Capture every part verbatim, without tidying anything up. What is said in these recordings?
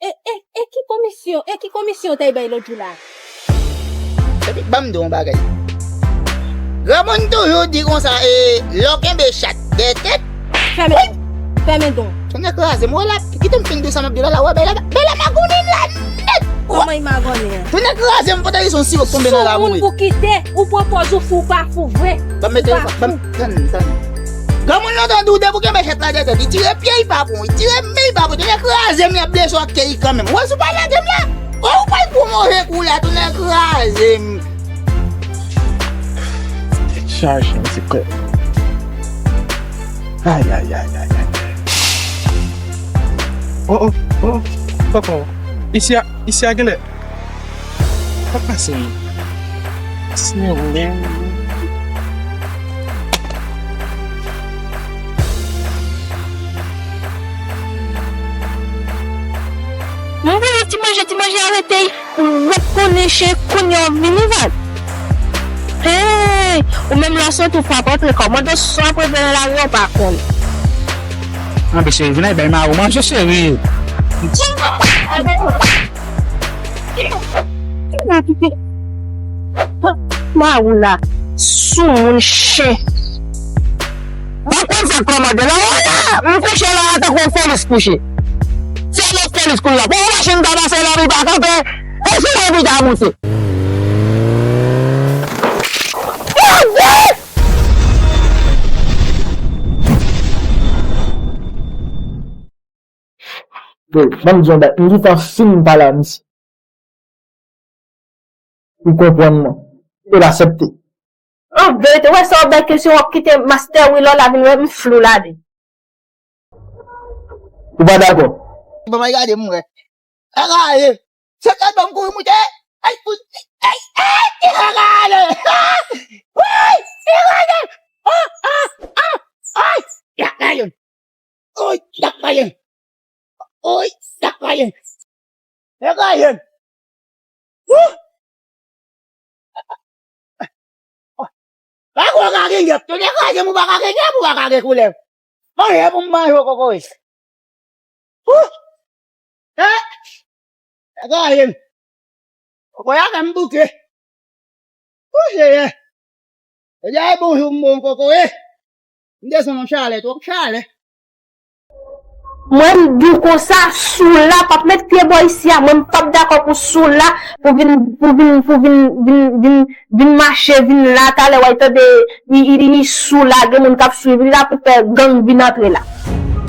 e, e, e ki komisyon, e ki komisyon w t al bay lòt jou la? Epi, ban m di w yon bagay. Granmoun toujou di konsa, e, lè w kenbe chat dèyè tèt. Fèmen don. Fèmen don. Tonnè kraze m, wè la, kite m fin di w sa m ap di w la, la, wè, bèl la, bèl la magounen m la nèt. Kòman li magounen an? Tonnè kraze m, fò ta di se yon siwo k tonbe nan labou wi. Sou moun pou kite, ou pran pòz ou fou, ou pa fou vre. Ban m mete, ban m, tann, tann. Granmoun nan tann di w depi w kenbe chat la dèyè tèt, li tire pye, li pa pran, li tire men, li pa pran, tonnè kraze m, y ap blese w ak kè li kanmenm. Wè si w pa lage m la, o, ou pral pran move kou la, tonnè kraze m. Tèt chaje, mwen se kòb. Ay, ay, ay, ay, ay. Oh, oh, oh, oh, oh. Isi a, isi a genlè. Pa pase m. Senyè. Mwen voye ti manje, ti manje arete. Ou ret konnen chen kounye a w vini vag. Hey! Ou menm lè w soti w p ap antre kòmande w, sa w ap rete nan lari a w pa konn. Anbe cheri, vin la, bay mari w manje cheri. Mari w la, soumoun chen. Pa konn sa kòmande la, wè la, m kouche la, tankou yon fèlis kouche. Se yon fèlis kounye a. Pou yon machin ta pase la, li pa kanpe. E si lè pi ta moute? Bon, ban m di yon bagay, m gentan fin pale a misye. Ou konprann mwen. E l aksepte. An verite, wè sa w bay kesyon, w ap kite mastè Wilò la vin wè m flou ladan. Ou pa dakò? Bon, mwen gade m wè. Gade. Se kal ban m kouri moute. Ay, pou, ay, ay, ti gade. Woy, ti gade. Ah, ah, ah, ay, ti gade. Oy, sak pa ye. Oy, sak pa ye. Nèg la ye. Wouh! Pa gwo ka gen gèp tou. Nèg la ye, ou pa ka gen gèp, ou pa ka gen koulèv. Manje pou m manje w kokoye. Wouh! Eh! Nèg la ye. Kokoye a fè m bouke. Wouh, Senyè. Jodi a e bonjou m bon kokoye. M desann yon chalè, twòp chalè. Mwen m di w konsa, Soula p ap met pye bò isi a. Mwen m p ap dakò pou Soula, pou vin, pou vin, pou vin, vin, vin, vin mache, vin la, talè w a tande, i, i, i Soula, gen moun k ap swiv li la pou fè gang vin antre la.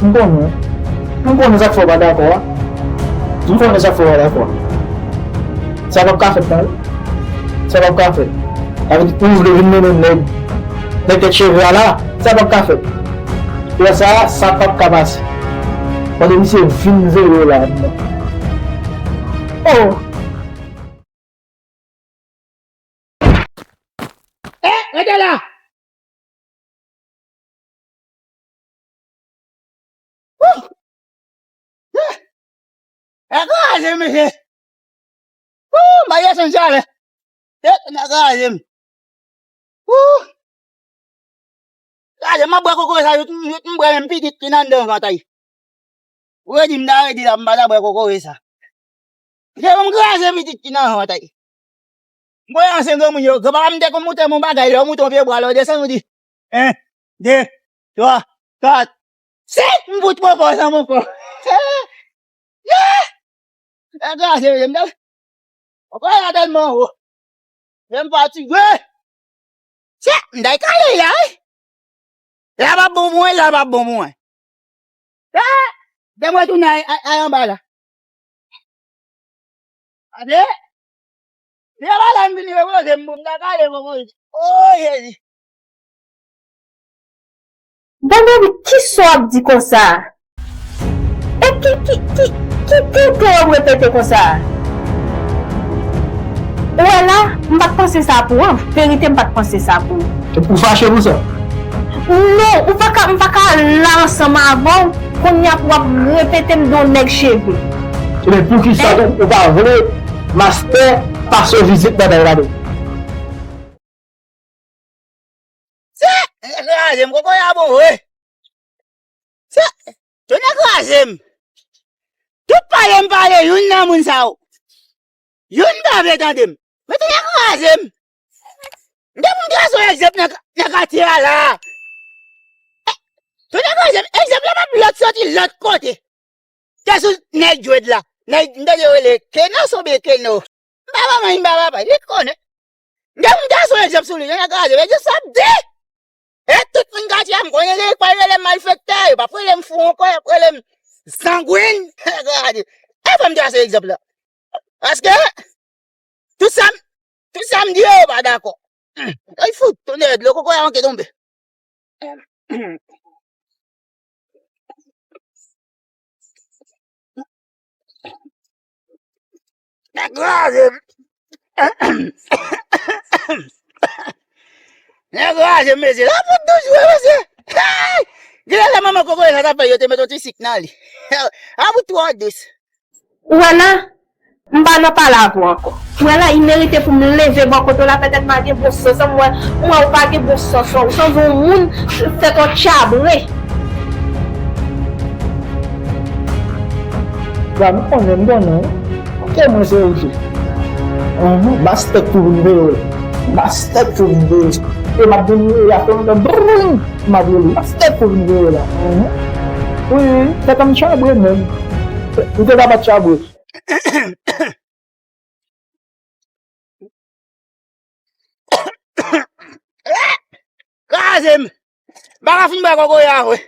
M konnen. M konnen sa k fè w pa dakò a. M konnen sa k fè w pa dakò a. Sa p ap ka fèt, non. Sa p ap ka fèt. Sa vle di, ou vle vin mennen nèg, nèg tèt cheve a la, sa p ap ka fèt. Lè sa a, sa p ap ka pase. Mande misye vin veye la. Oh! Eh, rete la! Wouh! Eh! Nèg kraze m, mesye! Wouh! M pa desann chalè. Eh, nèg kraze m. Wouh! Kraze m, m ap bwè kokoye sa, jouk, jouk m bwè menm pitit ki nan anndan vant ay. Ou redi m ta redi la, m pa ta bwè kokoye sa. Se pou m kraze pitit ki nan vant ay. M kwè ansyen granmoun yo, granpapa m te konn moute m yon bagay, lè w moute yon pye bwa, lè w desann, ou di, en, de, twa, kat, senk, m fout pran pòz lan ankò. Nèg la, se, m te, m kwè la tèlman wo. Men m fatige. Chè, m t al kale la, wi. La p ap bon pou mwen, la p ap bon pou mwen. Eh! Kite mwen tounen ay, ay, ay anba la. Ade! Se pa la m vini repoze m, m ta kale kokoye. O Jezi! Bon, David, kisa w ap di konsa a? E ki, ki, ki, ki tenten w ap repete konsa a? Ou wè la, m pa t panse sa pou ou. Verite, m pa t panse sa pou ou. Ou fache pou sa? Non, ou pa ka, m pa ka la ansanm avè w, kounye a pou w ap repete m de yon nèg cheve. Ebyen, poukisa ou pa vle mastè pase w vizit nan kay la menm? Sa kraze m, kokoye a bon vre. Sa, tonnè kraze m. Tout pale m pale youn nan moun sa yo. Youn pa vle tande m. Men tande kraze m. M te pou m trase yon egzanp nan, nan katye a la. Tande kraze m. Egzanp la p ap lòt soti lòt kote. Te sou nèg djwèd la. Nèg, m tande yo rele Keno, sonbe Keno. M pa manman, m pa papa, li konnen. M te pou m trase yon egzanp sou li, nèg kraze m. E di sa ap di. E tout moun katye a, m konnen li, pa rele m malfektè, yo p ap rele m fou ankò, y ap rele m sangwin. Gade. E fò m trase egzanp la. Paske, tout sa m, tout sa m di yo, yo pa dakò. Ay fout, tonnè, dlo kokoye a manke tonbe. Nèg kraze m. Nèg kraze m, mesye. Lapoud dous vre, mesye. Hey! Genlè lè manman kokoye sa t ap fè, yo te met yon ti sik nan li. Lapoud twò dous. Ou wè la, m pa nan pale avè w ankò. Ou wè la, li merite pou m leve bò kote w la, petèt m pa gen bon sans, m wè, m wè ou pa gen bon sans, ou sanble yon moun, tèt ou tchabre. Ba, m konnen, m konnen wi. Ke mwen se ou tou. Mhm, bastèk pou vin veye w. Bastèk pou vin veye w. E m ap vin veye a fè yon brrrr. M ap rele. Bastèk pou vin veye w la. Mhm. Wi, wi, tèt an m tchabre menm. Ou te ka pa tchabre. Kraze m. M pa ka fin bwè kokoye a vre.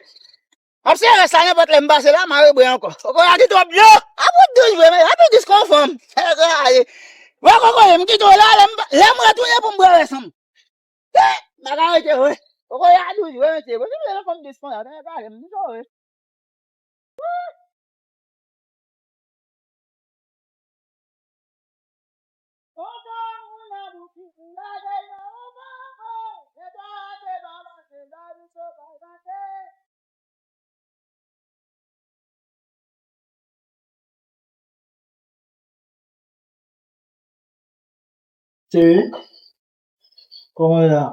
M ap sere sa nenpòt lè m pase la, m a rebwè ankò. Kokoye a di twòp dlo. Lapoud dous vre, men lapoud dous kon fanm. Kraze. Bwè kokoye, m kite w la, lè m, lè m retounen pou m bwè rès an m. Eh, bagay rete vre. Kokoye a dous vre, mesye. Bon, si w vle nan fanm dous konsa, tande kraze m, m sove. Cheri, kòman w ye la?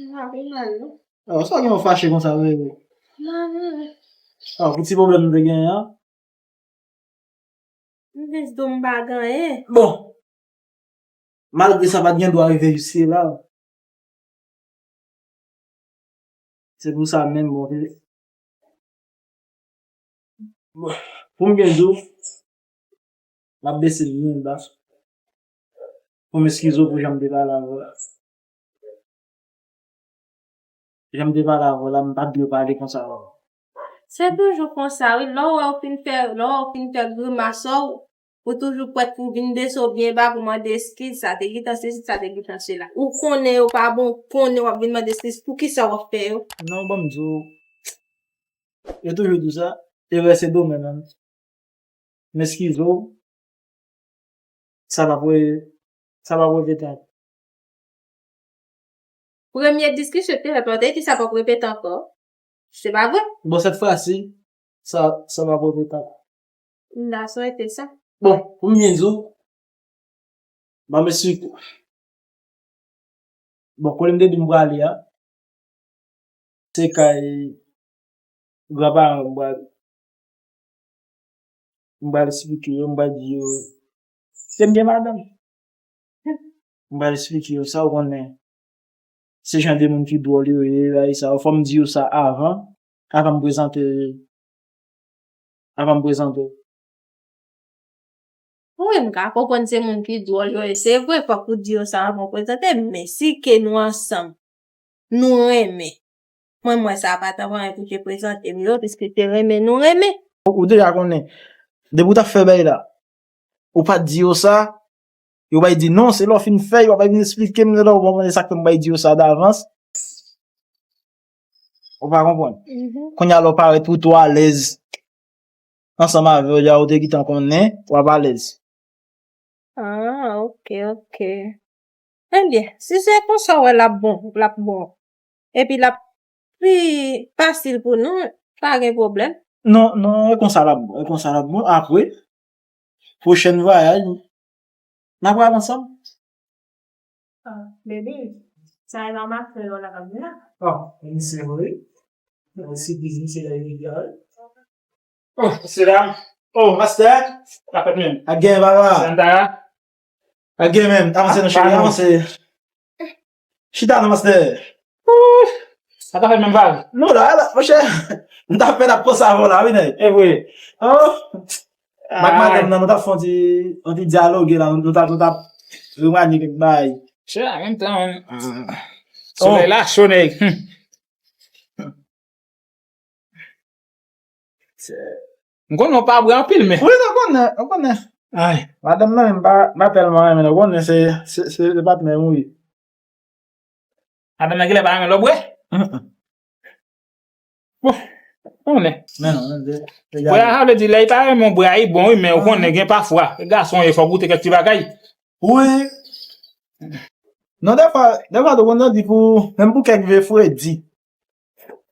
M pa pi mal, non. Oh, sa gen w fache konsa, bebe? M pa vle. Oh, pou ti pwoblèm nou te genyen an? M jis di w m pa gen anyen. Bon, malgre sa pa t gen dwa rive jiske la. Se pou sa menm, bon, pou m byen di w, m ap bese l byen ba. Pou m eskize w pou jan m te pale avè w la. Jan m te pale avè w la, m pa t dwe pale konsa. Se toujou konsa, wi. Lè w wè w fin fè, lè w wè w fin fè grimas ou, ou toujou prèt pou vin bese w byen ba pou mande eskiz, sa te gentan sesi, sa te gentan sela. Ou konnen yo pa bon, ou konnen w ap vin mande eskiz, poukisa w ap fè yo? Non, ban m di w, yo toujou di w sa, erè se domèn an. M eskize w, sa p ap re-, sa p ap repete ankò. Premye diskisyon te fèt la, w te di sa p ap repete ankò. Se pa vre? Bon, sèt fwa si, sa, sa p ap repete ankò. M ta swete sa. Bon, pou m byen di w, ban m esplike w. Bon, kote m te di m prale a, se kay granparan m prale. M pral esplike yo, m pral di yo, se m gen madanm. M pral esplike yo sa, ou konnen. Se jan de moun ki dwòl yo ye, bagay sa yo. Fò m di yo sa avan, avan m prezante, avan m prezante w. Wi, m ka konprann se moun ki dwòl yo ye. Se vre, fòk ou di yo sa avan w prezante m, men si ke nou ansanm, nou renmen. Mwen, m wè sa pa t anyen pou te prezante m yo, piske te renmen nou renmen. Ou deja konnen, depi w t ap fè bagay la, ou pa t di yo sa, yo bay di non, se lè w fin fè, yo pa bay vin esplike m, lè w konprann se sa k fè m bay di yo sa davans. Ou pa konprann? Mhm. Kounye a lè w parèt pou tou alèz ansanm avè w, deja ou te gentan konnen, w ap alèz. Ah, ok, ok. Ebyen, si se konsa w wè l ap bon, l ap bon. Epi l ap pi fasil pou nou, pa gen pwoblèm. Non, non, e konsa l ap bon, e konsa l ap bon. Apre, pwochèn vwayaj, n a pral ansanm. Ah, baby, sa e pa maten yo la k ap vin la. Ah, men se vre. Mwen sipriz misye la ilegal. Oh, mesye dam, Oh, master. Sa fèt menm. Ak gen, papa. Santara. Ak gen menm. Avanse, non, cheri, avanse. Chita, non, master. Sa ka fè menm vag. Non, la, la, monchè. M ta fè la pos avan la, wi, nèg. E vre. Oh. Mak madanm nan, nou ta fè yon ti, yon ti dyaloge la, nou ta, nou ta remanye kèk bagay. Chè, an menm tan, solèy la cho, nèg. M konnen w pa bwè anpil, men. Wi, non, konnen, konnen. Ay. Madanm nan menm pa, pa tèlman renmen, non, konnen se, se, se, se patnè m, wi. Madanm nan genlè pa renmen lè w bwè? Mm, mm. Bon, konnen. Men non, men de, bwè a, sa vle di, lè li pa renmen w bwè a, li bon, wi, men ou konnen, gen pafwa, gason ye, fò goute kèk ti bagay. Wi. Non, dèfwa, dèfwa, tou konn di pou, menm pou kèk vye fredi.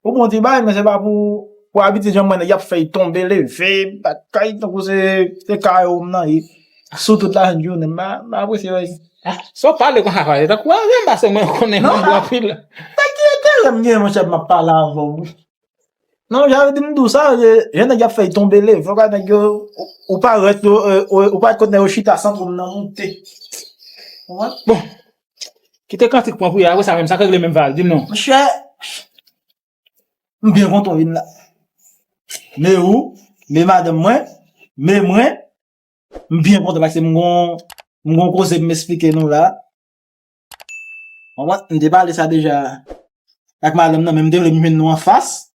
Ou bon ti bagay, men se pa pou, pou abitid jan mwen, nèg y ap fè y tonbe, leve, bat kay, tankou se, se kayo m nan ye. Sou tout lajounen, m pa, m pa apresye bagay. Ah, sa w pale konsa, frè, tankou avè m, paske mwen konnen mwen bon anpil. Sa ki enterè m gen, monchè, m ap pale avè w. Non, jan di m di w sa, e, jan nèg y ap fè y tonbe, leve, fò ka nèg yo, ou, ou parèt, ou, ou, ou parèt kot nèg yo chita, san twonm nan moute. Konprann? Bon, kite kantik pran pou ye, apre sa menm, sa k regle menm vag, di m non. Monchè, m byen kontan w vin la. Men ou, men madanm mwen, men mwen, m byen kontan paske m gon, m gon koze pou m esplike nou la. Konprann? M te pale sa deja ak madanm nan, men m te vle m jwenn nou anfas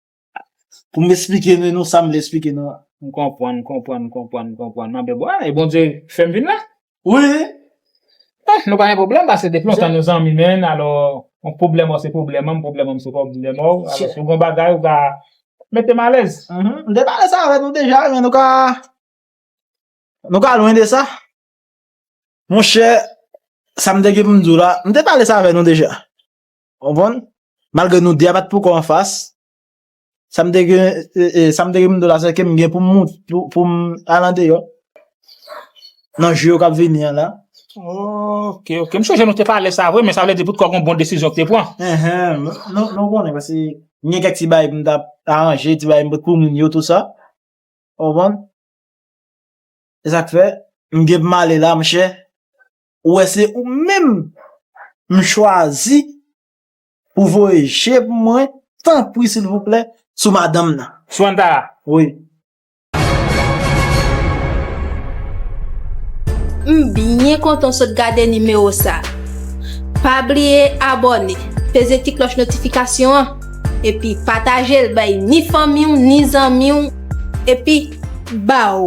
pou m esplike nou, nou sa m vle esplike nou an. M konprann, m konprann, m konprann, m konprann. Mwen, bon, e Bondye fè m vin la? Wi. Ah, nou pa gen pwoblèm, paske depi lontan nou zanmi, men, alò, yon pwoblèm ou se pwoblèm an, pwoblèm an se pwoblèm ou. Alò, si w gen bagay, ou ka mete m alèz. Mhm. M te pale sa avè nou deja, men nou ka, nou ka lwen de sa. Monchè, sa m te gen pou m di w la, m te pale sa avè nou deja. Konprann? Malgre nou de a pa t poko anfas, sa m te gen, e, e, sa m te gen pou m di w la, se ke m gen pou m mont-, pou, pou m al andeyò. Nan jou yo k ap vini an la. Ok, ok. M sonje nou te pale sa vre, men sa vle di poutko gon bon desizyon w te pran. Enhen, nou, nou, nou konnen, paske m gen kèk ti bagay pou m ta aranje, ti bagay m pou moun yo, tou sa. Ou konprann? E sa k fè, m gen pou m ale la, monchè. Ou wè, se ou menm m chwazi pou voye je pou mwen, tanpri, silvouplè, sou madanm nan. Swanda. Wi. M byen kontan w sot gade nimewo sa. Pa bliye abòne, peze ti klòch notifikasyon an, epi pataje l bay ni fanmi w, ni zanmi w, epi baw!